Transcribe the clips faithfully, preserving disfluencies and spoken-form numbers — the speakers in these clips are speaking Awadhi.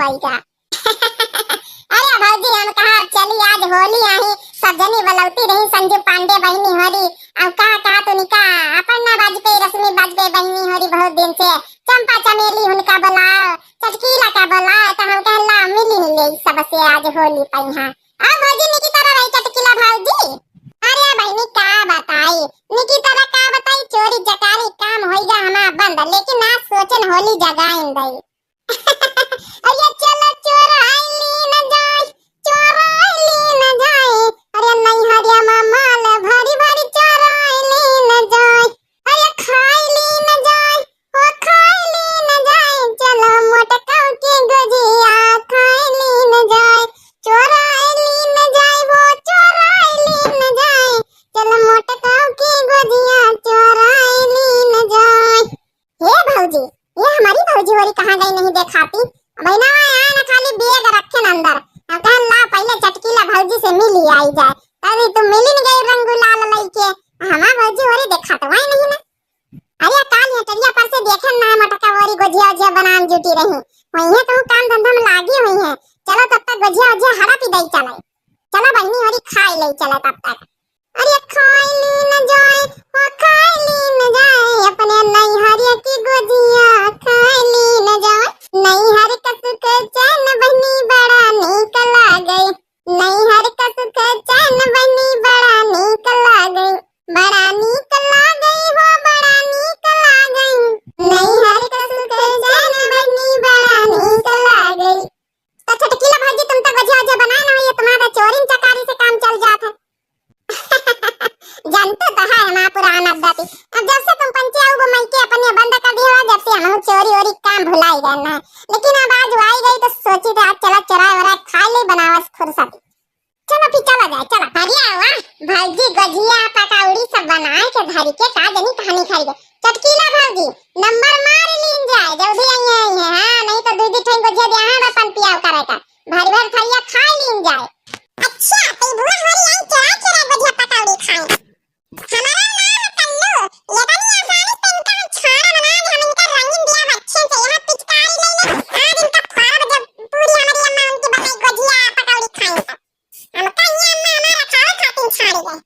पाइगा। अरे भौजी, हम कहा अब चली, आज होली आही, सब जनी बलौती रही, संजू पांडे बहिनी होरी, अब कहा कहा तू निका, अपर्णा वाजपेयी, रश्मि वाजपेयी बहिनी होरी, बहुत दिन से चंपा चमेली उनका बुलाओ, चटकीला का बुलाओ, तो हम कहला मिली ले सबसे आज होली पइहा। अब भौजी निकी तरह रही चटकीला भौजी। अरे बहिनी का बताई, निकी तरह का बताई, चोरी चकारी काम होइगा हमार बंद, लेकिन आज सोचन होली जगाइन दई। अरे चलो चोराई ली न जाए, चोराई ली न जाए, अरे नैहरिया में माल भरी भरी चोराई ली न जाए, अरे खाई ली न जाए, ओ खाई ली न जाए, चलो मोटकाऊ के गोजिया खाई ली न जाए, चोराई ली न जाए, वो चोराई ली न जाए, चलो मोटकाऊ के गोजिया चोराई ली न जाए। हे भौजी, ये हमारी भौजी होरी कहाँ गई नहीं देखाती? बहिना आए ना खाली बैग रखे न अंदर। अब कहन ला पहले चटकीला भौजी से मिली आई जाए। तभी तू मिली न गई रंग गुलाल लइके। हमार भौजी होरी देखात वही नहीं ना। अरे काल ये टरिया पर से देखे ना मोटका होरी गोजिया ओजिया बनान जुटी रही। वही है कहूँ काम धंधा में लागी हुई है। चलो तब तक गोजिया ओजिया हड़प ही दई चले। चलो बहिनी होरी खाई ले चले तब तक। अरे खाई ली न जाए, ओ खाई ली न जाए, अपने नैहरिया की गोजिया खाई ली न जाए। नैहर का सुख चैन बहिनी बड़ा नीक लागे। नैहर का सुख चैन बहिनी बड़ा नीक लागे। बड़ा नीक लागे हो, बड़ा नीक लागे। नैहर का सुख चैन बहिनी बड़ा नीक लागे। तो चटकीला भौजी, तुम तो गोजिया ओजिया बनाए ना होइए, तुम्हारा चोरी चकारी से काम चल जात है। जानते तो है हमारा पुराना आदत। अब जब से तुम पंचे आओ वो मायके अपने बंद कर दिए हो, जब से हम चोरी ओरी काम भुलाई गए ना। लेकिन अब आज आई गई तो सोची थे आज चला चोराए वोराए खाई ले बनावस फुर्सत। चलो फिर चला जाए, चला। अरे वाह, भौजी गोजिया पकौड़ी सब बनाए के धरी के का जनी कहानी खाई गए। चटकीला भौजी, नंबर मार लीन जाए, जल्दी आई है, आई है, हाँ, नहीं तो दू दी ठन गोजिया दिया है, अपन पियाव करे का। भरी भर थरिया खाई लीन जाए। अच्छा, तो बुआ हमारी आई चोरा चोरा गोजिया पकौड़ी खाए। हमारा नाम कल्लू, ये बनी आसानी से इनका हम छाना बना दे, हम इनका रंगीन दिया अच्छे से, यहाँ पिचकारी ले ले, आज इनका फाड़ा जब पूरी हमारी अम्मा उनकी बनाई गोजिया पकौड़ी खाए सब। हम कहीं अम्मा हमारा खावे खातिर छाड़ी गए।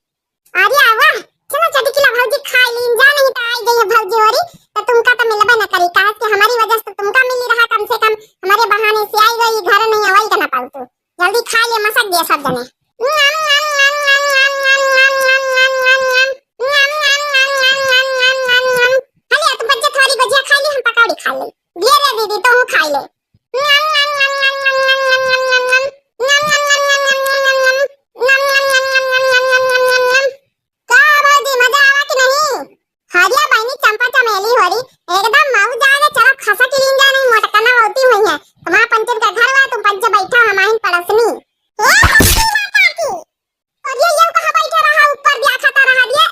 अरे वाह, चलो चटकीला भौजी खाई लीन जा, नहीं तो आई गई है भौजी होरी, तो तुमका तो मिलबे न करी, काहे कि हमारी वजह से तुमका मिली रहा, कम से कम हमारे बहाने से आई गई, घर नहीं अवाई का ना पाऊ तू। जल्दी खाई ले, मसक दिया सब जने। हले, तुम बच्चे थोड़ी गोजिया खाई ले, हम पकौड़ी खाई ले। दिए रे दीदी, तो हूँ खाई ले। का भौजी, मजा आवा कि नहीं? हरिया बहिनी चंपा चमेली होरी, एकदम मऊ जाएगा, चलो खसा की लीन जा नहीं, मोटकना होती हुई है। तुम्हारा पंचन का घर हुआ, तुम पंचे बैठा, हम आइन पड़ोसनी। ए, काकी, अरे ये कहाँ बैठा रहा, ऊपर दिया खाता रहा दिया।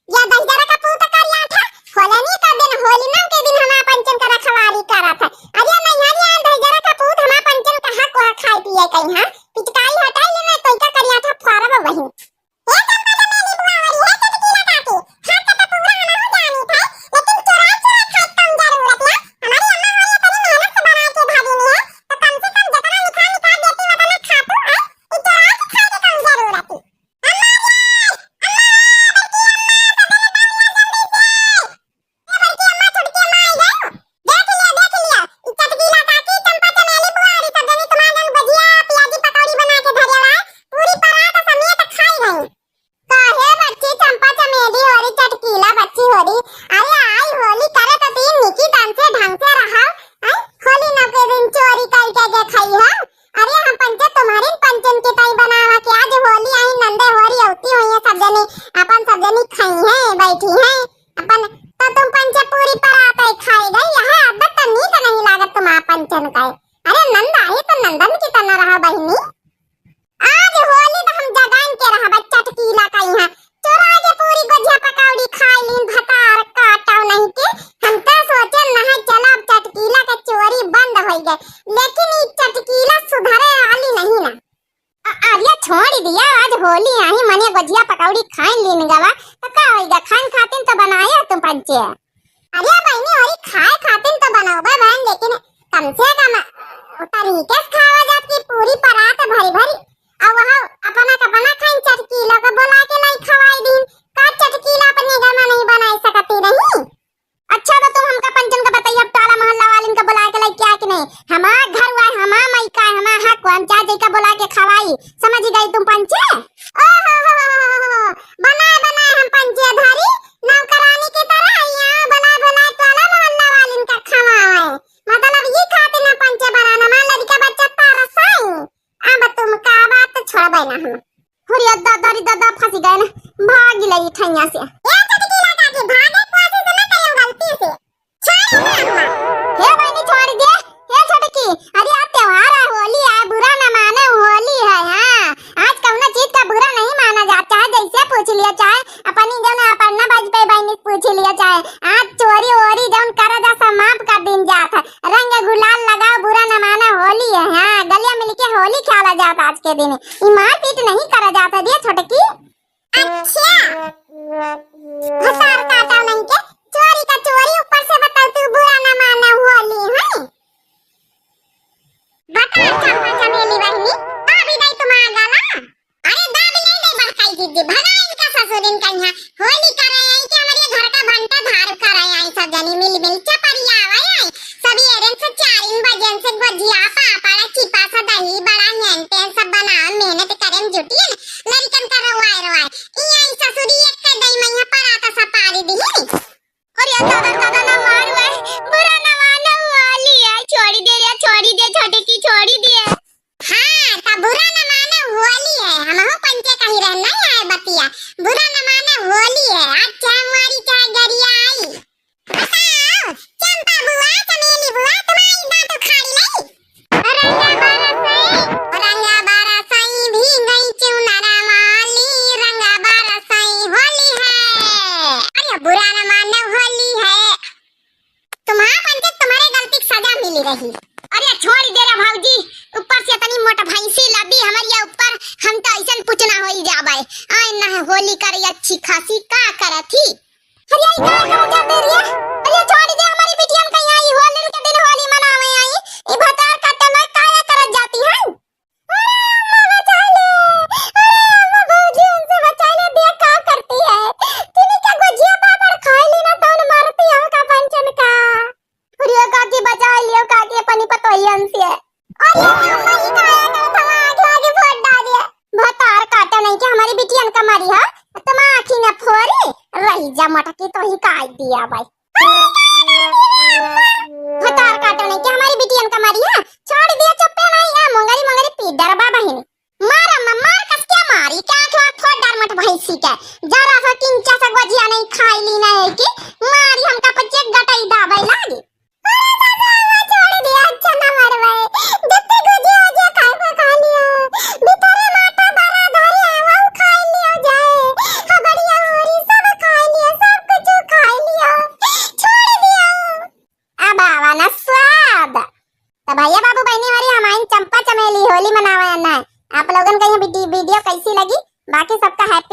या दहिजरा का पूत करिया था, होले नहीं कर दिन, होली ना के दिन हमारा पंचन का रखवारी करा था। अरे नहीं, अरे यहाँ दहिजरा का पूत हमारा पंचन कहाँ को खाए पिए कहीं, हाँ? पिचकारी हटाई ले, मैं तो का करिया था, फारब वहीं। ए चंपा चमेली बुआ होरी, ए चटकीला काकी, हाँ तो, तो पूरा हम हो जानी था, लेकिन चुरा चुरा खाए कम जरूरत है। हमारी अम्मा होरी इतनी मेहनत से बना के भाभी ने है, तो कम से कम जितना निकाल निकाल देती उतना खातू है, ई चुरा के खाए के कम जरूरत है। अम्मा रे, अम्मा रे, बड़की अम्मा, सब जने बाहर आ जल्दी से। ए बड़की अम्मा, छोटकी अम्मा आई गयो। देख लिया, देख लिया। ई चटकीला काकी, चंपा चमेली बुआ होरी सब जने तुम्हार जन गोजिया, पियाजी, पकौड़ी बना के धरे ला। पूरी परात समेत खाई गई। काहे बच्ची चंपा चमेली होरी, चटकीला बच्ची होरी? अरे आई होली करे तो तीन निकी तन से ढंग से रहा। हैं? होली न के दिन चोरी करके जे खाई है। अरे हम पंचे तुम्हारी पंचन की ताई बनावा के आज होली आई नंदे होरी होती हुई है सब जने, अपन सब जने खाई हैं, बैठी हैं। अपन तो तुम पंचे पूरी परात ही खाई गई, यह आदत तो नीक नहीं लागत तुम्हारा पंचन का। अरे नंद आई तो नंदन की तना रहा बहिनी। आज होली तो हम जगान के रहा बच्चा चटकीला का यहाँ। चोरा के पूरी गोजिया पकौड़ी खाई लीन भतार काटो नहीं के। हम तो सोचे नहीं चला अब चटकीला के चोरी बंद हो गए, लेकिन ये चटकीला सुधरे वाली नहीं ना। अ-, अरे छोड़ दिया, आज होली आई, मने गोजिया पकौड़ी खाई लीन गवा, तो का होइगा, खान खातिन तो बनाया तुम पंचे। अरे बहिनी, होरी खाए खातिन तो बनौबे बहन, लेकिन कम से कम तरीके से खावा जात कि पूरी परात भरी भरी। अउ वह अपना का बना खाइन, चटकीला का बोला के लाई खवाई दीन। का चटकीला अपने घर में नहीं बनाई सकती रही? अच्छा, तो तुम हमका पंचन का बताइए, अब टोला मोहल्ला वालिन का बोला के लाई क्या कि नहीं? हमार घर हुआ है, हमार माई का है, हमार हक हुआ, हम चाहे जई का बोला के खवाई। समझ गई तुम पंचे? ओ हो हो हो हो हो, बनाए बनाए हम पंचे धरी, नौकरानी की तरह यहाँ बनाए बनाए टोला मोहल्ला वालिन का खवाए। मतलब ये खातिर ना पंचे बनाना, मान लड़का बच्चा तारा साई। अब तुम का बात तो छोड़बे ना हम। हुरिया दादा रे दादा, फंसी गए ना, भागी लगी ठैया से। ए चटकीला काकी, भागे कोशिश न करियो गलती से। छोड़ो ना हमरा। हे बहनी, छोड़ दे। हे छोटकी, अरे आज त्योहार है, होली है, बुरा न माने, होली है। हाँ, आज कौनो चीज का बुरा नहीं माना जाता है, जैसे पूछ लिया चाहे अपनी जन अपन न बज पे बहनी पूछ लिया चाहे। आज चोरी वोरी जौन करा जा, सब माफ कर दीन जात है। रंग गुलाल लगाओ, बुरा न माना, होली है। हाँ, गलिया मिलके होली खेला जात आज के दिन। ई मारपीट नहीं करा जात है रे छोटकी। अच्छा, भतार काटा नहीं के, चोरी का चोरी, ऊपर से बताओ तू बुरा न माना, होली है। बताओ चंपा चमेली बहनी, का भी नहीं तुम्हारा गला? अरे दाबी नहीं दे बड़काई दीदी, भगा इनका ससुरिन का यहाँ। होली करे आई कि हमारे घर का भंटा धार करे आई, सब जनी मिल मिल चपरिया आई। सभी एरन से चारिन बजन से गोजिया, पापड़, चिपा सा, दही बड़ा, हेन तेन सब बनावे, मेहनत करे में जुटियन, लड़कन का रवाए रवाए। ई आई ससुरी एक के दई मैया परात सा पारी दिही। अरे दादा, दादा ना मार वे, बुरा ना मानो, होली है, छोड़ी दे रे, छोड़ी दे, छोटे की छोड़ी दे। हाँ, त बुरा न मानो, होली है, हमहू पंचे कही रहे, नहीं आए बतिया। बुरा न मानो, होली है, आज चाहे मारी, चाहे गरिया आई। बताओ, चंपा बुआ, चमेली बुआ, तुम्हारी दांत उखाड़ी लाई। रंगा बरसई, रंगा बरसई, भींगई चुनरा वाली, रंगा बरसई, होली है। अरे बुरा न मानो, होली है। तुम्हारा पंचे तुम्हारे गलती की सजा मिली रही। अरे छोड़ दे रे भौजी, ऊपर से इतनी मोट भैंसी लदी हमारे ऊपर, हम तो ऐसन पूछना हो ही जाबे। आए ना होली करे अच्छी खासी, का करत ही? अरे ई का करत जाते रे? अरे छोड़ दे हमारी बिटियन का, यहाँ ई होली के दिन होली मनावे आई, ई भतार काटे में काहे करत जाती है? अरे अम्मा बचा ले, अरे अम्मा भौजी हमसे बचा ले, देख का करती है। तिनी का गुजिया पापड़ खाए ली ना तौन मारती हमका पंचन का। अरे काकी बचा लियो काकी अपनी पतोहियन से। अरे अम्मा ई काहे करत हवा, आगे आगे फोड़ डालिए। भतार काटो नहीं कि हमारी बिटियन का मारी है, तुम आँखी न फोरी, रही जा मटकी तो ही काट दिया भाई। भतार काटो नहीं कि हमारी बिटियन का मारी है, छोड़ दिया चुप्पे नहीं है, मोंगरी मोंगरी पी डरबा बहिनी। मार अम्मा, मार कस के मारी, क्या आँख वाँख फोड़ डार मट भैंसी के। जरा सा किंचा सा गोजिया नहीं खाई ली ना है कि मारी हमका पच्चे गटई दाबे लागी। अरे दादा, अम्मा छोड़ दिया, अच्छा ना मरवाए। जत्ते गोजिया ओजिया खाए को खा लियो। भीतरे माटा बड़ा धरे है, वो खाए लियो जाए। हबड़िया होरी सब खाए लियो, सब कुछ खाए लियो। छोड़ दियो। अब आवा ना स्वाद। तो भैया बाबू बहनी हमारी, हमारी चंपा चमेली होली मनावे ना। आप लोगन का ये वीडियो कैसी लगी? बाकी सबका happy